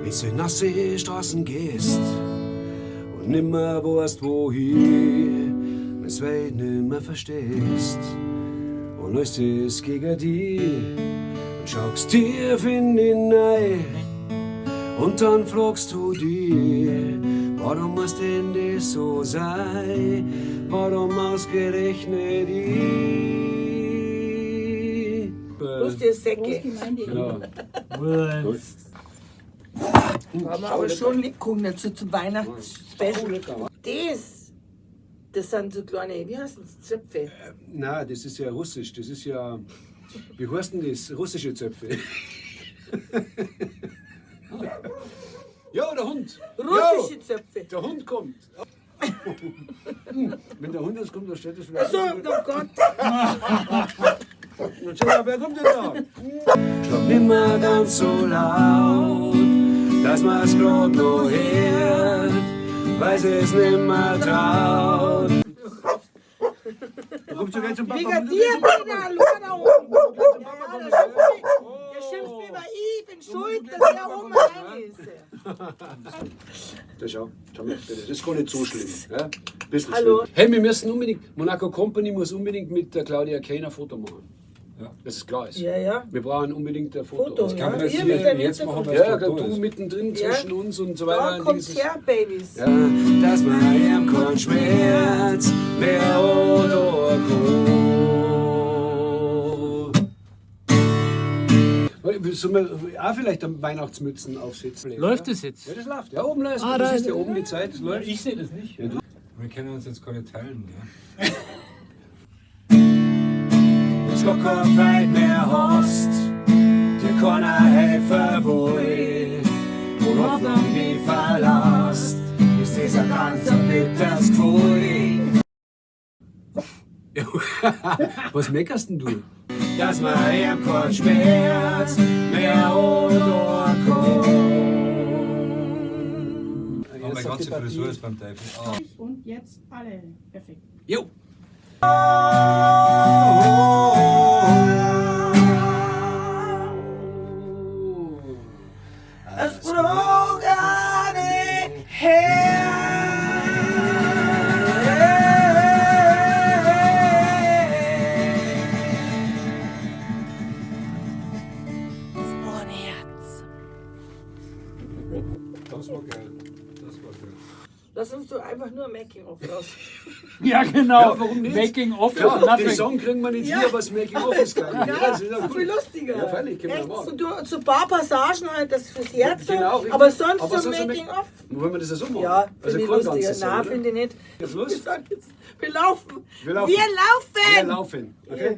Wenn's durch nasse Straßen gehst und nimmer weißt wohin, wenn's Welt nimmer verstehst und alles ist gegen die und schaust tief in die Nei und dann fragst du dich, warum muss denn das so sein? Warum ausgerechnet ich? Lustige Säcke. Genau. Haben wir aber schon Lebkuchen dazu zum Weihnachtsspecial. Das sind so kleine, wie heißen das, Zöpfe? Nein, das ist ja russisch. Das ist ja. Wie heißt denn das? Russische Zöpfe. Ja, der Hund. Russische Ja, Zöpfe. der Hund kommt. Wenn der Hund jetzt kommt, dann steht das vielleicht. So, oh Gott. Dann schau mal, wer kommt denn da? Schlag nimmer ganz so laut, dass man's grad noch hört, weil sie's nimmer traut. Da kommst du gleich zum Papa. Wegen dir bin ich allein da oben. Ja, der schimpft mich, weil ich bin schuld, dass er oben allein ist. Da schau, schau mal, das ist gar nicht so schlimm. Ja? Bisschen Hallo. schlimm. Hey, wir müssen unbedingt, Monaco Company muss unbedingt mit der Claudia Kane ein Foto machen. Ja. Dass es klar ist. Ja, ja. Wir brauchen unbedingt ein Foto. Foto, Das ja. kann man Ihr jetzt mit hier- der jetzt machen wir Ja, es du durch. mittendrin Ja. zwischen uns und so weiter. Da Und kommt's dieses- her, Babys. Ja, dass man ihm keinen Schmerz mehr oder Sollen wir auch vielleicht am Weihnachtsmützen aufsetzen? Läuft das jetzt? Ja, das läuft. Ja, oben läuft. Ah, das da ist ja ist- oben die Zeit, das läuft. Ich sehe das nicht. Ja, du. Wir können uns jetzt gar nicht teilen, gell? Wenn's gar kein Feind mehr hast, dir keiner helfen will und Hoffnung die verlässt, ist dieser ganz ein bitteres Gefühl. Was meckerst denn du? Dass man ihm keinen Schmerz mehr oder kann. Aber meine ganze Frisur ist beim Teufel. Ah. Und jetzt alle. Perfekt. Jo. Es braucht eine Herz. Das braucht ein Herz. Das war geil. Das war geil. Lass uns doch einfach nur Making-of raus. Ja, genau. Ja, warum nicht? Making of Ja, den nothing. Song kriegen wir nicht hier, aber das Making of ist geil. Ja, das ist ja so cool. viel lustiger. Ja, freilich, können wir Echt, machen. so, du, so ein paar Passagen halt, das fürs Herz, so, Genau, richtig. aber sonst Aber so sonst so Making-of. Wollen wir das ja so machen? Ja, also finde ich kein lustiger. ganzes Song, Nein, oder? finde ich nicht. Jetzt los? Wir sagen jetzt, wir laufen. Wir laufen. Wir laufen. Wir laufen. Okay?